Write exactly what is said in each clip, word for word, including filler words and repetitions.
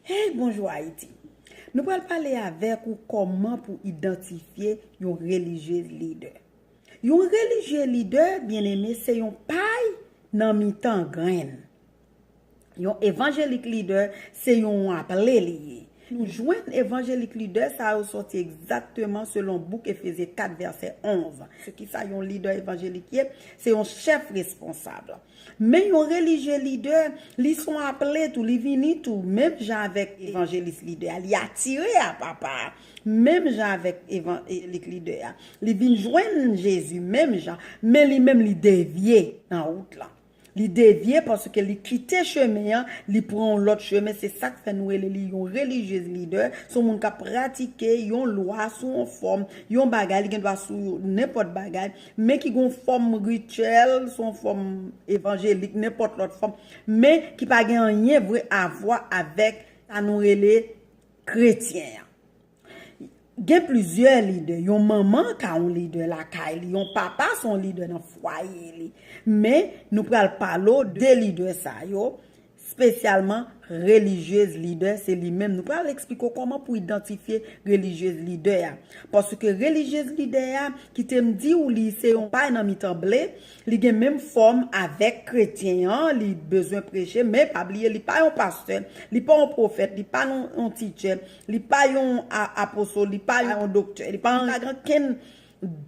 Hey, bonjou Ayiti! Nou pral pale avèk ou kòman pou idantifye yon relijyez lidè. Yon relijye lidè, byeneme, se yon pay nan mitan grenn. Yon evanjelik lidè, se yon aple li ye. Nou jwenn evanjelik lidè sa yo sòti egzakteman selon bouk Efezyen kat vèsè onz. Se kisa yon lidè evanjelik ye? Se yon chèf responsab. Men yon relijye lidè, li se yon aple tou, li vini tou, menm jan avèk evanjelis lidè a, li atire a papa a, menm jan avèk evanjelik lidè a. Li vin jwenn Jezi menm jan, men li menm li devye nan wout lan. Li devye paske li kite chemen an, li pran yon lòt chemen. Se sa k fè nou rele li yon relijyez lidè. Se yon moun k ap pratike yon lwa sou yon fòm, yon bagay, li gen dwa sou nenpòt bagay, men ki gen yon fòm rityèl, se yon fòm evanjelik, nenpòt lòt fòm, men ki pa gen anyen vre avwa avèk sa nou rele kretyen an. Gen plizyè lidè. Yon manman ka yon lidè lakay li, yon papa se yon lidè nan fwaye li. Men nou pral pale w de lidè sa yo, espesyalman relijyez lidè, se li menm. Nou pral eksplike w kòman pou idantifye relijyez lidè a. Paske relijyez lidè a, kite m di w, li se yon pay nan mitan ble, li gen menm fòm avèk kretyen an, li bezwen preche, men pa bliye, li pa yon pastè, li pa yon pwofèt, li pa yon, yon teacher, li pa yon a- apostol, li pa yon doktè, li pa yon, li pa gen okenn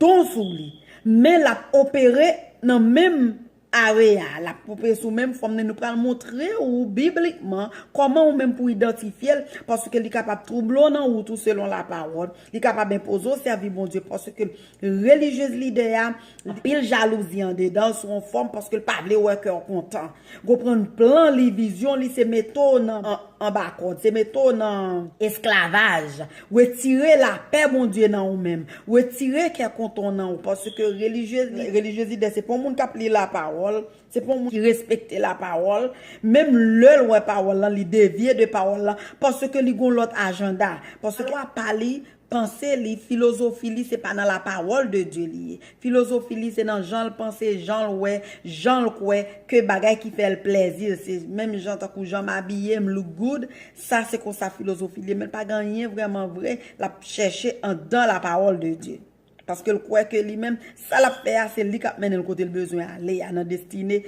don sou li. Men l ap opere nan menm area, l ap opere sou menm fòm nan. Nou pral montre ou biblikman kòman ou menm pou idantifye l, paske li kapab twouble w nan wout ou selon lapawòl, li kapab enpoze w sèvi Bondye, paske relijyez lidè a, anpil jalouzi andedan l sou yon fòm, paske l pa vle wè kè w kontan. Konprann plan li, vizyon li, se mete w nan an- anba kòd, se mete w nan esklavaj. Retire lapè Bondye nan ou menm. Retire kè kontan w nan ou. Paske relijye, relijyez lidè, se pa yon moun k ap li lapawòl, se pa yon moun ki respekte lapawòl. Menm lè l wè pawòl lan, li devye de pawòl lan, paske li gon lòt ajanda. Paske lwa pa li, panse li, filozofi li, se pa nan lapawòl de Dye li ye. Filozofi li, se nan jan l panse, jan l wè, jan l kwè, ke bagay ki fè l plèzi l, se menm jan tankou jan m abiye, m look good, sa se konsa filozofi li ye, men l pa gen anyen vrèman vre l ap chèche anndan lapawòl de Dye. Paske l kwè ke li menm, sa l ap fè a, se li k ap mennen l kote l bezwen ale a, nan destine,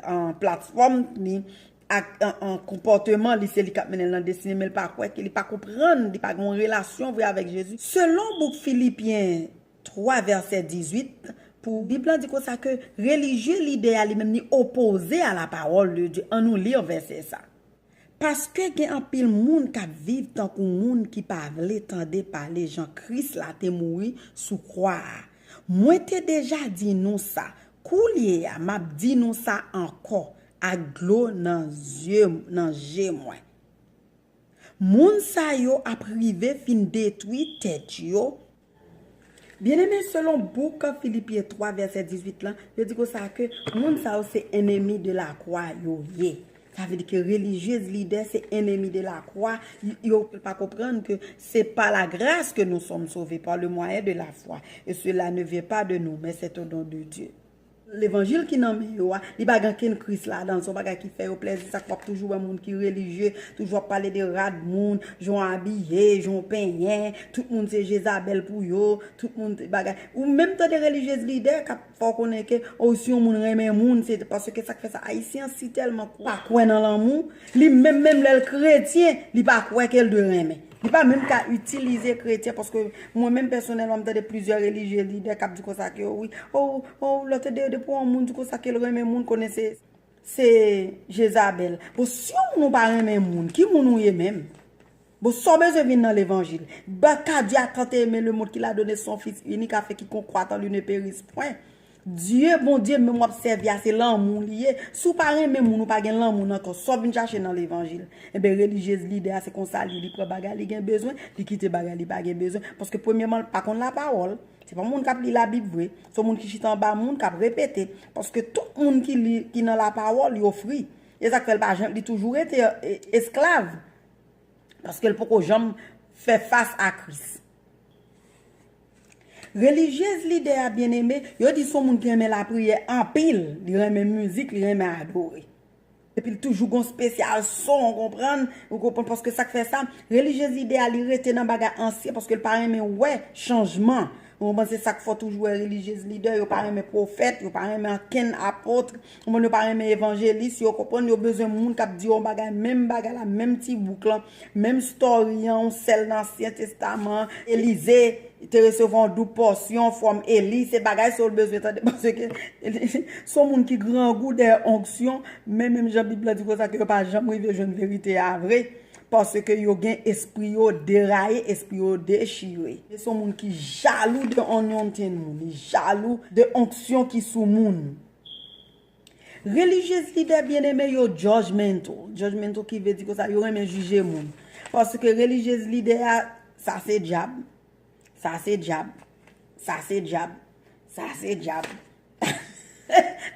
an platfòm li, ak an, an konpòteman li, se li k ap mennen l nan destine, men l pa kwè ke li pa konprann, li pa gen yon relasyon vre avèk Jezi. Selon bouk Filipyen twa vèsè dizuit, pou Bib lan di konsa ke relijye lidè a li menm li opoze a lapawòl de Dye. Ann nou li vèsè sa. Paske gen anpil moun k ap viv tankou moun ki pa vle tande pale jan Kris la te mouri sou kwa a. Mwen te deja di nou sa, koulye a m ap di nou sa ankò, ak dlo nan zye, nan je mwen. Moun sa yo ap rive fin detwi tèt yo. Byeneme, selon bouk Filipyen twa vèsè dizuit lan, yo di konsa ke moun sa yo se enemi de lakwa yo ye. Sa vle di ke relijyez lidè se enemi de lakwa. Yo pa konprann ke c'est par la grâce que nous sommes sauvés par le moyen de la foi. Et cela ne vient pas de nous, mais c'est un don de Dieu. Levanjil ki nan men yo a, li pa gen kenn Kris ladan l. Se yon bagay ki fè yo plèzi. Sa k w ap toujou wè moun ki relijye, toujou ap pale de rad moun, jan w abiye, jan w penyen, tout moun se Jezabèl pou yo, tout moun se bagay. Ou menm tande relijyez lidè k ap fè w konnen ke, o, si yon moun renmen moun, se paske sa k fè sa. Ayisyen an si tèlman pa kwè nan lanmou, li menm, menm lè l kretyen, li pa kwè ke l dwe renmen. Li pa menm ka itilize kretyen, paske mwen menm pèsonèlman, m tande plizyè relijye lidè k ap di konsa ke, wi, o, o, lè w tande depi yon moun di konsa ke l renmen moun, konnen se, se Jezabèl. Bon, si yon moun ou pa renmen moun, ki moun ou ye menm? Bon, sa w bezwen vin nan levanjil? Ba, car Dieu a tant aimé le monde qu'il a donné son Fils unique afin quiconque croit en lui ne périsse point. Dye, Bondye menm w ap sèvi a, se lanmou li ye. Si w pa renmen moun, ou pa gen lanmou nan kè w, sa w vin chache nan levanjil? Enben, relijyez lidè a, se konsa li, li pran bagay li gen bezwen, li kite bagay li pa gen bezwen. Paske premyèman, l pa konn lapawòl. Se pa moun k ap li Labib vre. Se yon moun ki chita anba moun, k ap repete. Paske tout moun ki li, ki nan lapawòl, yo fri. E sa k fè l pa janm, li toujou rete, e, esklav. Paske l poko janm fè fas a Kris. Relijyez lidè a, byeneme, yo di se yon moun ki renmen lapriyè anpil, li renmen mizik, li renmen adore. Epi l toujou gon spesyal son, ou konprann? Ou konprann? Paske sa k fè sa, relijyez lidè a, li rete nan bagay ansyen, paske l pa renmen wè chanjman. Ou konprann? Se sa k fè w toujou wè relijyez lidè, yo pa renmen pwofèt, yo pa renmen ankenn apot, ou konprann? Yo pa renmen evanjelis, yo konprann? Yo bezwen moun k ap di yo yon bagay, menm bagay la, menm ti bouk lan, menm story an, yon sèl nan Ansyen Testaman, Elize te resevwa yon doub pòsyon, fòm Eli, se bagay sa w bezwen tande, paske se yon moun ki grangou dèyè onksyon, men menm jan Bib la di konsa ke yo pa janm rive jwenn verite a vre, paske yo gen espri yo deraye, espri yo dechire. Se yon moun ki jalou de anointing moun, li jalou de onksyon ki sou moun. Relijyez lidè byeneme yo judgmental. Judgmental ki vle di konsa, yo renmen jije moun. Paske relijyez lidè a, sa se dyab. Sa se dyab. Sa se dyab. Sa se dyab.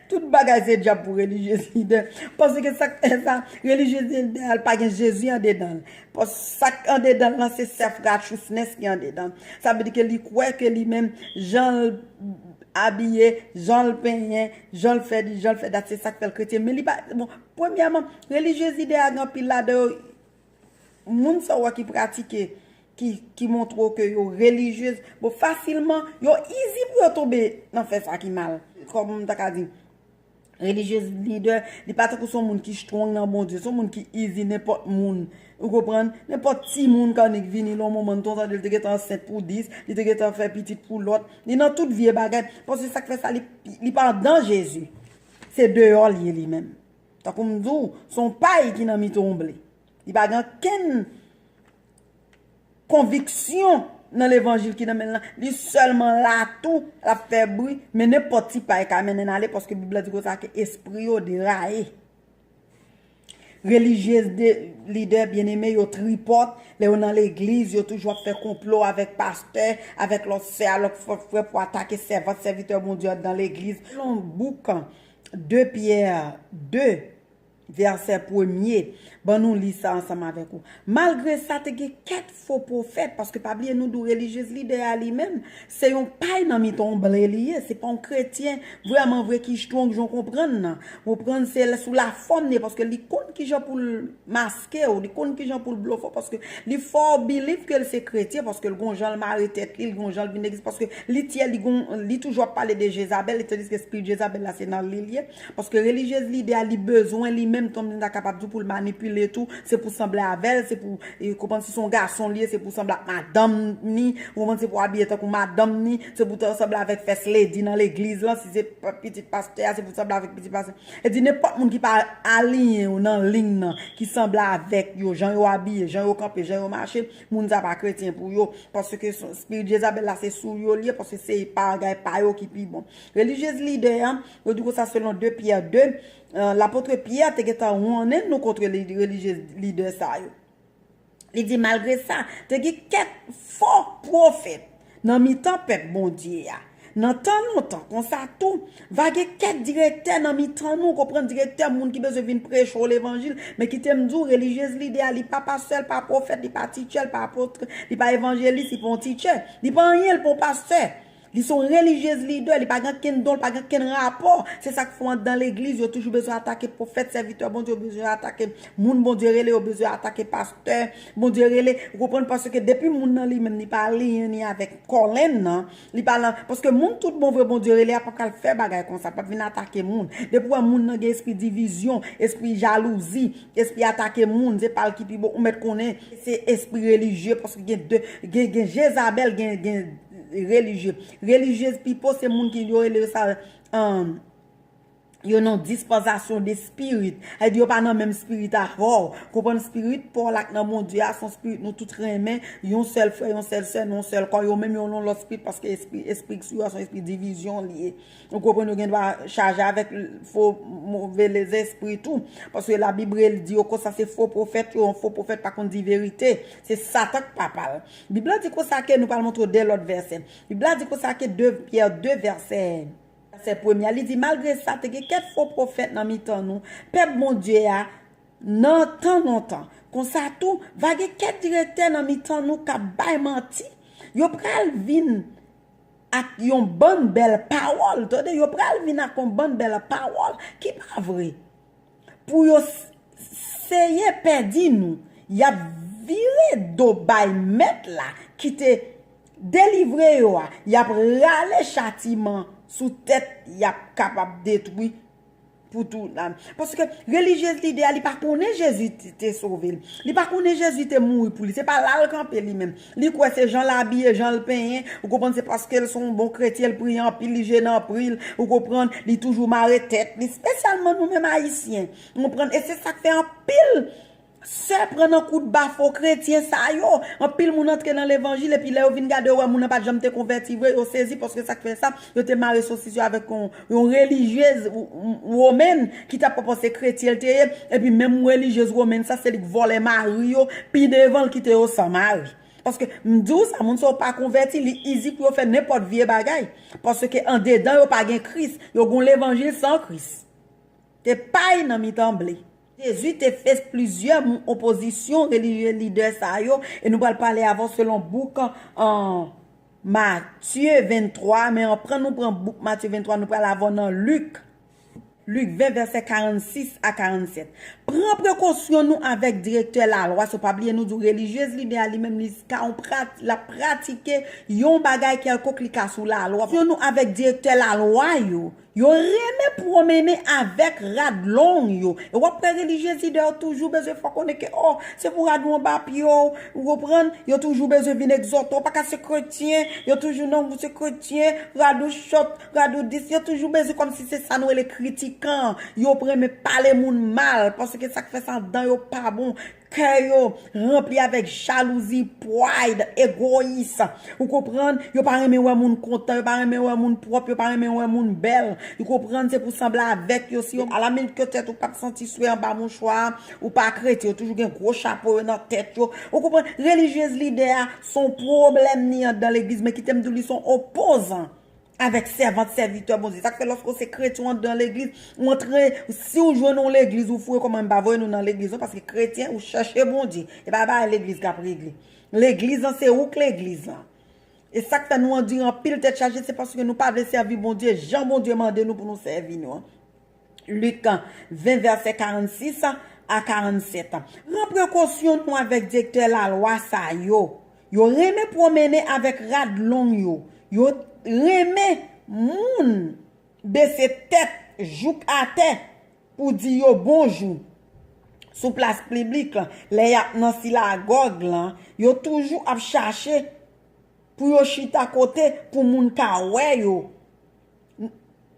Tout bagay se dyab pou relijyez lidè. Paske sa k fè sa, relijyez lidè a, l pa gen Jezi andedan l. Paske sa k andedan l lan, se self righteousness ki andedan l. Sa vle di ke li kwè ke li menm, jan l abiye, jan l penyen, jan l fè di, jan l fè dat, se sa k fè l kretyen. Men li pa, bon, premyèman, relijyez lidè a gen anpil ladan yo, moun sa w wè ki pratike, ki, ki montre w ke yo relijyez, bon, fasilman, yo easy pou yo tonbe nan fè sa ki mal. Kòm m ta ka di, relijyez lidè, li pa tankou se yon moun ki strong nan Bondye, se yon moun ki easy, nenpòt moun. Ou konprann? Nenpòt timoun k annik vini, lè yon moman, ton tande l te gentan ansent pou dis, li te gentan fè pitit pou lòt. Li nan tout vye bagay. Paske sa k fè sa, li, li pa anndan Jezi. Se deyò l ye li menm. Tankou m di w, se yon pay ki nan mitan yon ble. Li pa gen ankenn konviksyon nan levanjil ki nan men l lan. Li sèlman la tou, l ap fè bri, men nenpòt ti pay ka mennen n ale, paske Bib la di konsa ke espri yo deraye. Relijyez de, lidè byeneme yo tripòt, lè yo nan legliz, yo toujou ap fè konplo avèk pastè, avèk lòt sè, lòt frè, frè pou atake sèvant, sèvitè Bondye anndan legliz. Selon bouk de Pyè de, vèsè premye, ban nou li sa ansanm avèk ou. Malgre sa, te gen kèk fo pwofèt, paske pa bliye nou di w relijyez lidè a li menm, se yon pay nan mitan yon ble li ye, se pa yon kretyen vrèman vre ki strong jan w konprann nan. Ou konprann, se sou lafòm li ye, paske li konn kijan pou l maske w, li konn kijan pou l blofe w, paske li fè w believe ke l se kretyen, paske l gon jan l mare tèt li, l gon jan l vin legliz, paske li tyè, li gon, li toujou ap pale de Jezabèl, tandiske espirit Jezabèl la se nan li l ye. Paske relijyez lidè a, li bezwen li menm, tanm m ta kapab di w, pou l manipile tou, se pou sanble avè l, se pou, e, konprann si se yon gason li ye, se pou sanble ak madanm ni, ou konprann, se pou abiye tankou madanm ni, se pou ta sanble avèk first lady nan legliz lan, si se pa, pitit pastè a, se pou sanble avèk pitit pastè. E di nenpòt moun ki pa aliyen yo nan liy nan, ki sanble avèk yo, jan yo abiye, jan yo kanpe, jan yo mache, moun sa pa kretyen pou yo, paske se, espirit Jezabèl la se sou yo l ye, paske se bagay pa yo ki pi bon. Relijyez lidè a, yo di konsa selon de Pyè de, eh, lapòt Pyè te gentan wannen nou kont li-, relijyez lidè sa yo. Li di, malgre sa, te gen kèk fo pwofèt nan mitan pèp Bondye a. Nan tan lontan, konsa tou, va gen kèk direktè nan mitan nou, konprann, direktè, moun ki bezwen vin preche w levanjil, men kite m di w, relijyez lidè a, li pa pastè, li pa pwofèt, li pa tichè, li pa apot, li pa evanjelis, li pa yon tichè, li pa anyen, li pa yon pastè. Li se yon relijyez lidè, li pa gen kenn don, li pa gen kenn rapò. Se sa k fè w anndan legliz, yo toujou bezwen atake pwofèt, sèvitè Bondye, yo bezwen atake moun Bondye rele, yo bezwen atake pastè Bondye rele. Ou konprann? Paske depi moun nan li menm, li pa aliyen ni avèk calling nan, li pa nan, paske moun tout bon vre Bondye rele a p ap ka al fè bagay konsa, p ap vin atake moun. Depi w wè moun nan gen espri divizyon, espri jalouzi, espri atake moun, se pa l ki pi bon, ou mèt konnen se espri relijye, paske gen de, gen, gen Jezabèl, gen, gen relijye. Relijyez pipo se moun ki yo rele yo sa, um, yo nan dispansasyon de spirit. Sa vle di yo pa nan menm spirit avè w. Konprann, spirit pa w la k nan Bondye a, se yon spirit nou tout renmen, yon sèl frè, yon sèl sè, nan yon sèl kò, yo menm yo nan lòt spirit, paske espri, espri k sou yo a se yon espri divizyon li ye. Ou konprann, yo gen dwa chaje avèk fo, move lezespri tou. Paske Labib rele di yo konsa se fo pwofèt yo, yon fo pwofèt pa konn di verite. Se Satan k papa l. Bib la di konsa ke, nou pral montre w de lòt vèsè. Bib la di konsa ke de Pyè de vèsè, vèsè premye a, li di, malgre sa, te gen kèk fo pwofèt nan mitan nou, pèp Bondye a, nan tan lontan. Konsa tou, va gen kèk direktè nan mitan nou k ap bay manti. Yo pral vin ak yon bann bèl pawòl, tande, yo pral vin ak yon bann bèl pawòl ki pa vre. pou yo s- seye pèdi nou. Y ap vire do bay Mèt la ki te delivre yo a. Y ap rale chatiman sou tèt y ap kapab detwi pou tou la. Paske relijyez lidè a, li pa konnen Jezi te, te sove l. Li pa konnen Jezi te mouri pou li. Se pa la l kanpe li menm. Li kwè se jan l abiye, jan l penyen. Ou konprann, se paske l se yon bon kretyen, l priye anpil, li jene anpil. Ou konprann, li toujou mare tèt li. Espesyalman nou menm Ayisyen. Ou konprann? E se sa k fè anpil sè pran nan kout ba fo kretyen sa yo. Anpil moun antre nan levanjil, epi lè yo vin gade, yo wè moun nan pa t janm te konvèti vre, yo sezi, paske sa k fè sa, yo te mare sosis yo avèk yon, yon relijyez w- w- womèn ki t ap panse kretyen l te ye, epi menm relijyez womèn sa, se li k vòlè mari yo, pi devan l kite yo san mari. Paske m di w sa, moun sa yo pa konvèti, li izi pou yo fè nenpòt vye bagay. Paske andedan yo pa gen Kris, yo gen yon levanjil san Kris. Te pay nan mitan ble. Jezi te fes plizyè m- opozisyon relijye lidè sa yo, e nou pral pale avè w selon bouk an Matye venntwa, men an pran nou pran bouk Matye venntwa, nou pral avè w nan Lik. Lik ven, vèsè karannsis a karannsèt. Pran prekosyon nou avèk direktè lalwa sa yo. Pa bliye nou di w relijyez lidè a li menm li ka yon prat, l ap pratike yon bagay kèlkonk li ka sou lalwa. Prekosyon nou avèk direktè lalwa yo. Yo renmen pwonmennen avèk rad long yo. E w ap wè relijyez lidè yo toujou bezwen fè w konnen ke, o, se pou rad ou anba pye w, ou konprann? Yo toujou bezwen vin egzòte w, pa ka se kretyen, yo toujou, non, ou se kretyen, rad ou chòt, rad ou dis, yo toujou bezwen kòmsi se sa nou rele kritikan. Yo renmen pale moun mal, paske sa k fè sa anndan yo pa bon. Kè yo ranpli avèk jalouzi, pride, egoyis. Ou konprann? Yo pa renmen wè moun kontan, yo pa renmen wè moun pwòp, yo pa renmen wè moun bèl. Ou konprann? Se pou sanble avèk yo. Si yo, alaminit ke tèt ou p ap santi swe anba mouchwa, ou pa kretyen, yo toujou gen gwo chapo yo nan tèt yo. Ou konprann? Relijyez lidè a, se yon pwoblèm ni anndan legliz, men kite m di w, li se yon opozan avèk sèvant, sèvitè Bondye. Sa k fè lòske w se kretyen, w anndan legliz, ou antre, si w jwenn yon legliz, ou foure kòman, m pa voye nou nan legliz, non, paske kretyen, ou chèche Bondye. E pa bagay legliz k ap regle. Legliz lan, se ou k legliz lan. E sa k fè nou andire anpil tèt chaje, se paske nou pa vle sèvi Bondye jan Bondye mande nou pou nou sèvi nou an. Lik ven, vèsè karannsis a karannsèt. Pran prekosyon nou avèk direktè lalwa sa yo. Yo renmen pwonmennen avèk rad long yo. Yo renmen moun bese tèt jouk atè pou di yo bonjou sou plas piblik lan. Lè y ap nan sinagòg lan, yo toujou ap chache pou yo chita kote pou moun ka wè yo. N-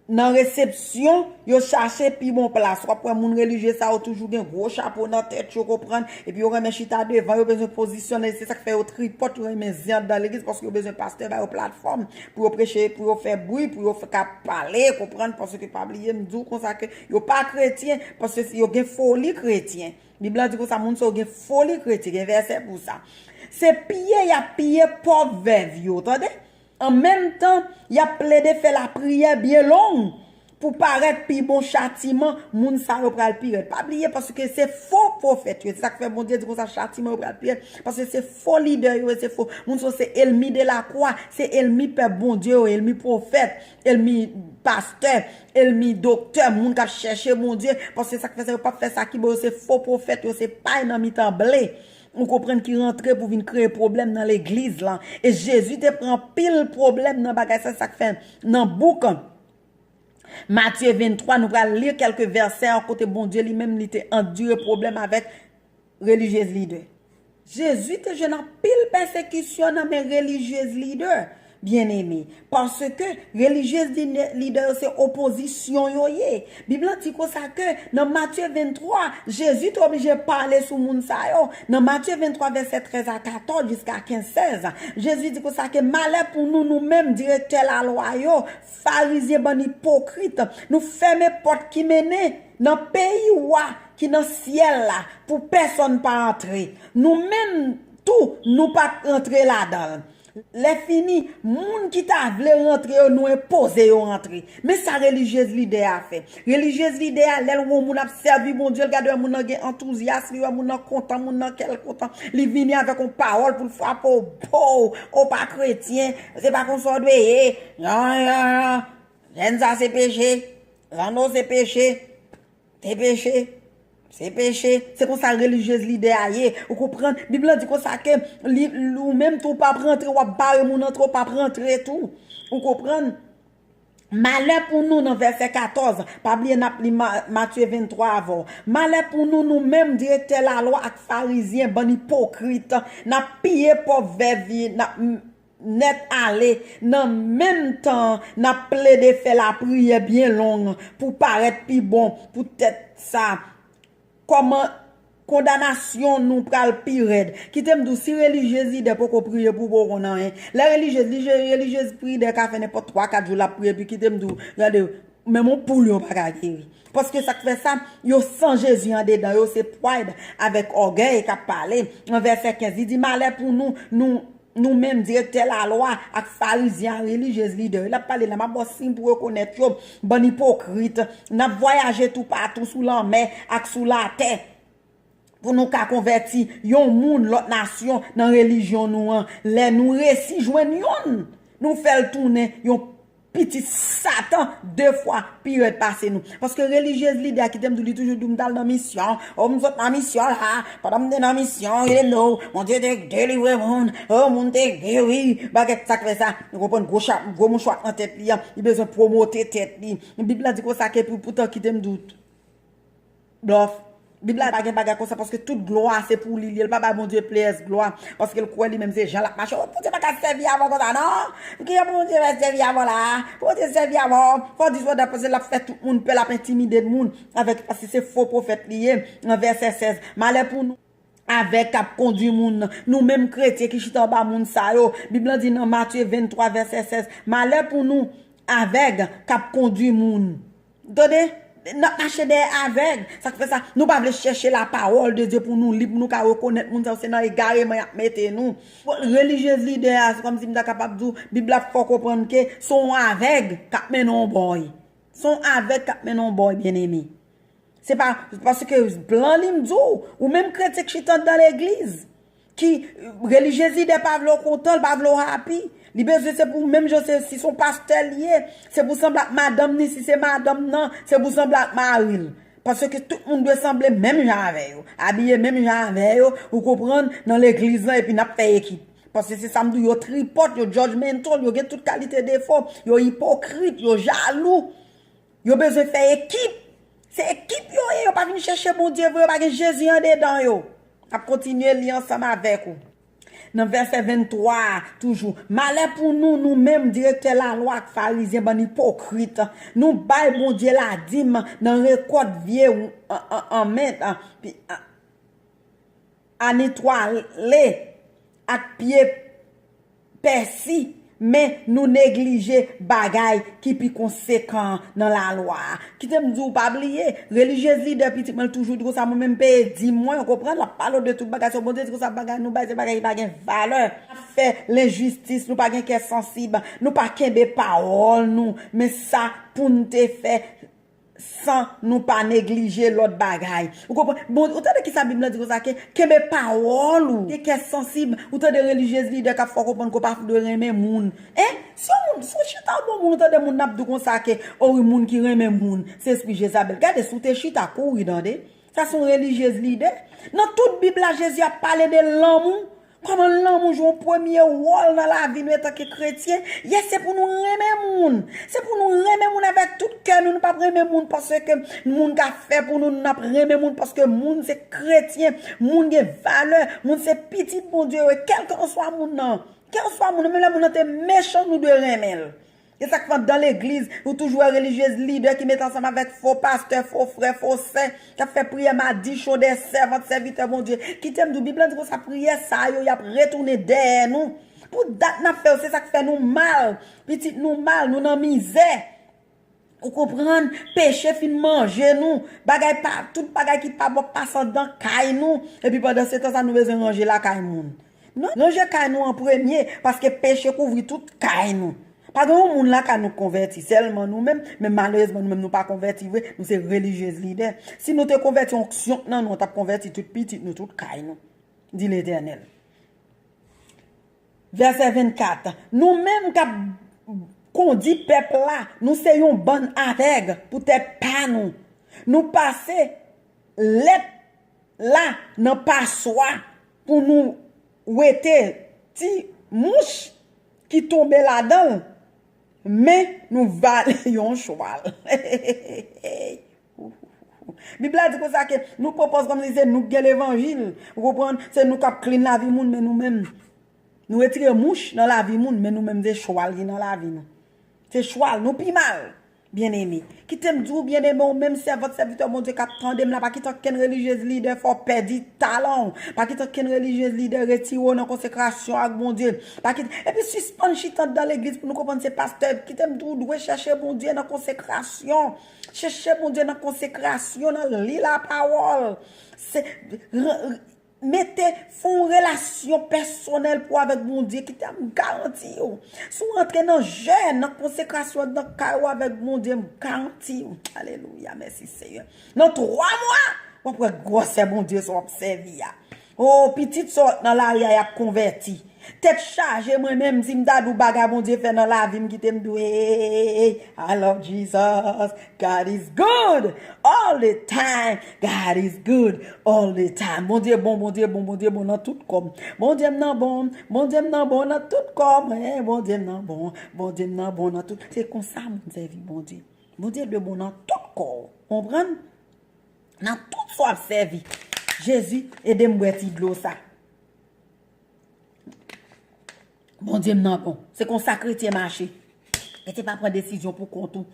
Nan resepsyon, yo chache pi bon plas. W ap wè moun relijye sa yo toujou gen gwo chapo nan tèt yo, konprann? Epi yo renmen chita devan, yo bezwen pozisyone. Se sa k fè yo tripòt, yo renmen zen anndan legliz, paske yo bezwen pastè ba yo platfòm pou yo preche, pou yo fè bri, pou yo fè, ka pale, konprann? Paske pa bliye, m di w konsa ke yo pa kretyen, paske yo gen foli kretyen. Bib la di konsa, moun sa yo gen foli kretyen, gen vèsè pou sa. Se piye y ap piye pòv vèv yo, tande? An menm tan, y ap plede fè lapriyè byen long pou parèt pi bon chatiman, moun sa yo pral pi rèd. Pa bliye, paske se fo pwofèt yo. Se sa k fè Bondye di konsa, chatiman yo pral pi rèd. Paske se fo lidè yo ye, se fo. Moun sa yo se ènmi de la kwa, se ènmi pèp Bondye yo, ènmi pwofèt, ènmi pastè, ènmi doktè, moun k ap chèche Bondye. Paske sa k fè sa, yo p ap fè sa ki bon, yo se fo pwofèt, yo se pay nan mitan ble. Ou konprann, ki rantre pou vin kreye pwoblèm nan legliz lan. E Jezi te pran anpil pwoblèm nan bagay sa, sa k fè nan bouk Matye venntwa, nou pral li kèlke vèsè an kote Bondye li menm li te andire pwoblèm avèk relijyez lidè. Jezi te jwenn anpil pèsekisyon nan men relijyez lidè, byeneme, paske relijyez lidè, lidè yo se opozisyon yo ye. Bib la di konsa ke nan Matye venntwa, Jezi te oblije pale sou moun sa yo. Nan Matye venntwa, vèsè trèz a katòz jiska kenz, sèz, Jezi di konsa ke malè pou nou, nou menm, direktè lalwa yo, Farizyen, bann ipokrit, nou fèmen pòt ki mennen nan peyi wa ki nan syèl la pou pèsonn pa antre. Nou menm tou, nou p ap rantre ladan l. Lèfini, moun ki ta vle rantre yo, nou enpoze yo rantre. Men sa relijyez lidè a fè. Relijyez lidè a, lè l wè yon moun ap sèvi Bondye, l gade wè moun nan gen antouzyas, li wè moun nan kontan, moun nan kè l kontan. Li vini avèk yon pawòl pou l frape w, pow, ou pa kretyen, se pa konsa w dwe ye. Nan, nan, nan. Jèn sa se peche, lanno se peche, te peche. Se peche, se konsa relijyez lidè a ye. Ou konprann? Bib lan di konsa ke li, ou menm tou w p ap rantre, w ap bare moun antre, w p ap rantre tou. Ou konprann? Malè pou nou nan vèsè katòz, pa bliye n ap li Ma- Matye venntwa avè w. Malè pou nou, nou menm direktè lalwa ak farizyen, bann ipokrit, n ap piye pòv vèv, n ap m- nèt ale, nan menm tan an, n ap plede fè lapriyè byen long pou parèt pi bon, poutèt sa, kòman kondanasyon nou pral pi rèd. Kite m di w, si relijyez lidè poko priye pou ou, poko konn anyen. Lè relijyez, relijyez lidè ka fè nenpòt twa, kat jou l ap priye, epi kite m di w, gade, menm yon poul yo pa ka geri. Paske sa k fè sa, yo san Jezi andedan yo, se pride avèk ògèy k ap pale. Nan vèsè kenz, li di, malè pou nou, nou, nou menm direktè lalwa ak farizyen, relijyez lidè yo. L ap pale la, m ap ba w siy pou rekonèt yo, bann ipokrit. N ap vwayaje toupatou sou lanmè ak sou latè pou nou ka konvèti yon moun lòt nasyon nan relijyon nou an. Lè nou resi jwenn yonn, nou fè l tounen yon pitit Satan de fwa pi rèd pase nou. Paske relijyez lidè a, kite m di w, li toujou di w, m t al nan misyon. O, m sot nan misyon la. Pandan m te nan misyon, you know, Bondye te delivre moun. O, moun te geri. Bagay sa k fè sa. Ou konprann gwo cha- gwo mouchwa nan tèt li an. Li bezwen pwomote tèt li. Bib la di konsa ke pou, poutan kite m di w, blòf. Bib la pa gen bagay konsa paske tout glwa se pou li li ye. Li pa bay Bondye plis glwa paske l kwè li menm se jan l ap mache. Bondye pa ka sèvi avè w konsa non. Kijan pou Bondye fè sèvi avè w la? Pou Bondye sèvi avè w, fò w di sou dapòs l ap fè tout moun pè, l ap entimide moun avèk paske se fo pwofèt li ye. Nan vèsè sèz, malè pou nou avèg k ap kondui moun nan. Nou menm kretyen ki chita anba moun sa yo. Bib lan di nan Matye venntwa vèsè sèz, malè pou nou avèg k ap kondui moun. Tande, n ap mache dèyè avèg. Sa k fè sa, nou pa vle chèche lapawòl de Dye pou nou li, pou nou ka rekonèt moun sa yo, se nan egareman y ap mete nou. Relijyez lidè a, se kòmsi m ta kapab di w, Bib la fè w konprann ke se yon avèg k ap mennen w yon bòy. Se yon avèg k ap mennen w yon bòy, byeneme. Se pa, paske plan li m di w, ou menm kretyen k chita anndan legliz, ki relijyez lidè pa vle w kontan, l pa vle w happy. Li bezwen se pou menm jan se, si se yon pastè li ye, se pou sanble ak madanm ni, si se madanm nan, se pou sanble ak mari l. Paske tout moun dwe sanble menm jan avè yo, abiye menm jan avè yo, ou konprann, nan legliz lan, epi n ap fè ekip. Paske se sa m di w, yo tripòt, yo judgmental, yo gen tout kalite defo, yo ipokrit, yo jalou. Yo bezwen fè ekip. Se ekip yo ye, yo pa vin chèche Bondye vre, yo pa gen Jezi andedan yo. N ap kontinye li ansanm avèk ou. Nan vèsè venntwa a, toujou, malè pou nou, nou menm direktè lalwa ak farizyen, bann ipokrit. Nou bay Bondye ladim nan rekòt vye w- an- an- anmèt, an- pi- an- anitwale ak pye pèsi, men nou neglije bagay ki pi konsekan nan lalwa a. Kite m di w, pa bliye, relijyez lidè pitit mwen, l toujou di konsa, mwen menm peye dim mwen, ou konprann, l ap pale w de tout bagay sa yo. Bondye di konsa, bagay nou bay, se bagay ki pa gen valè. N ap fè lenjistis, nou pa gen kè sansib, nou pa kenbe pawòl nou, men sa pou n te fè san nou pa neglije lòt bagay. Ou konprann? Bon, ou tande kisa Bib la di konsa ke kenbe pawòl ou, gen kè sansib. Ou tande relijyez lidè k ap fè w konprann ke w pa dwe renmen moun. Hein? Si yon moun, si w chita yon bon moun, ou tande moun ap di konsa ke, o wi, moun ki renmen moun, se espri Jezabèl. Gade, si w te chita, kouri, tande. Sa se yon relijyez lidè. Nan tout Bib la, Jezi ap pale de lanmou. Kòman lanmou jwe yon premye wòl nan lavi nou antanke kretyen? Yes, se pou nou renmen moun. Se pou nou renmen moun avèk tout kè nou. Nou p ap renmen moun paske moun ka fè pou nou. Nou ap renmen moun paske moun se kretyen. Moun gen valè. Moun se pitit Bondye yo. Kèlkanswa moun nan. Kèlkanswa moun nan. Menm lè moun nan te mechan, nou dwe renmen l. E sa k fè anndan legliz, ou toujou wè relijyez lidè ki mete ansanm avèk fo pastè, fo frè, fo sè, k ap fè priyè madichon, de sèvant, sèvitè Bondye. Kite m di w, Bib la di konsa, priyè sa yo, y ap retounen dèyè nou. Pou dat n ap fè yo, se sa k fè nou mal. Pitit nou mal, nou nan mizè. Ou konprann? Peche fin manje nou. Bagay pa, tout bagay ki pa bon k pase anndan kay nou. Epi pandan se tan sa, nou bezwen ranje lakay moun. Non, ranje kay nou an premye, paske peche kouvri tout kay nou. Pa gen yon moun lakay nou k konvèti, sèlman nou menm, men malerezman nou menm nou pa konvèti vre, nou se relijyez lidè. Si nou te konvèti onksyon k nan nou an, t ap konvèti tout pitit nou, tout kay nou, di Letènèl. Vèsè vennkat, nou menm k ap kondi pèp la, nou se yon bann avèg pou tèt pa nou. Nou pase lèt la nan paswa pou nou wete ti mouch ki tonbe ladan l, men nou vale yon chwal. Bib la di konsa ke nou pran pòz kòmsi se nou k gen levanjil. Ou konprann? Se nou k ap clean lavi moun, men nou menm, nou retire mouch nan lavi moun, men nou menm se chwal ki nan lavi nou. Se chwal, nou pi mal. Byeneme, kite m di w, byeneme, ou menm sèvant, sèvitè Bondye k ap tande m la, pa kite okenn relijyez, lidè fè w pèdi talan w. Pa kite okenn relijyez, lidè retire w nan konsekrasyon ak Bondye. Pa kite, epi sispann chita anndan legliz pou nou konprann se pastè. Kite m di w, ou dwe chèche Bondye nan konsekrasyon. Chèche Bondye nan konsekrasyon, nan li lapawòl. Se, ran- Mete, fè yon relasyon pèsonèl pou avèk Bondye, kite m garanti w. Si w antre nan jèn, nan konsekrasyon, nan kay ou avèk Bondye, m garanti w. Alelouya, mèsi Seyè. Nan twa mwa, w ap wè gwòsè Bondye sa w ap sèvi a. O, pitit sòt nan lari a, y ap konvèti. Tèt chaje, mwen menm, si m ta di w bagay Bondye fè nan lavi m, kite m di w, hey, hey, hey, hey, I love Jesus. God is good all the time. God is good all the time. Bondye bon, Bondye bon, Bondye bon nan tout kò m. Bondye m nan bon, Bondye m nan bon nan tout kò mwen. Bondye m nan bon, Bondye m nan bon nan tout. Se konsa moun sèvi Bondye. Bondye dwe bon nan tout kò w. Konprann? Nan tout sa w ap sèvi. Jezi, ede m bwè ti dlo sa. Bondye m nan bon. Se konsa kretyen mache. Kretyen pa pran desizyon pou kont ou.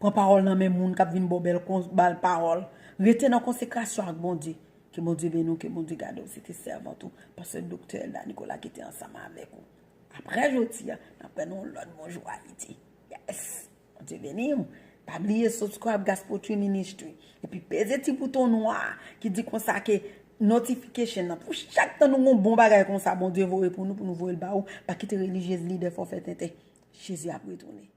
Pran pawòl nan men moun k ap vin ba w bèl kon- bal pawòl. Rete nan konsekrasyon ak Bondye. Ke Bondye beni w, ke Bondye gade w. Se te sèvant ou, pastè Doktè Elda Nicolas ki te ansanm avèk ou. Apre jodi a, n ap wè nan yon lòt Bonjou Ayiti. Yes! Bondye beni w. Pa bliye subscribe Gospel Tree Ministry. Epi peze ti bouton nwa a ki di konsa ke notification nan. Pou chak tan nou gon bon bagay konsa, Bondye voye pou nou, pou nou voye l ba ou. Pa kite relijyez, lidè fè w fè tenten. Jezi ap retounen.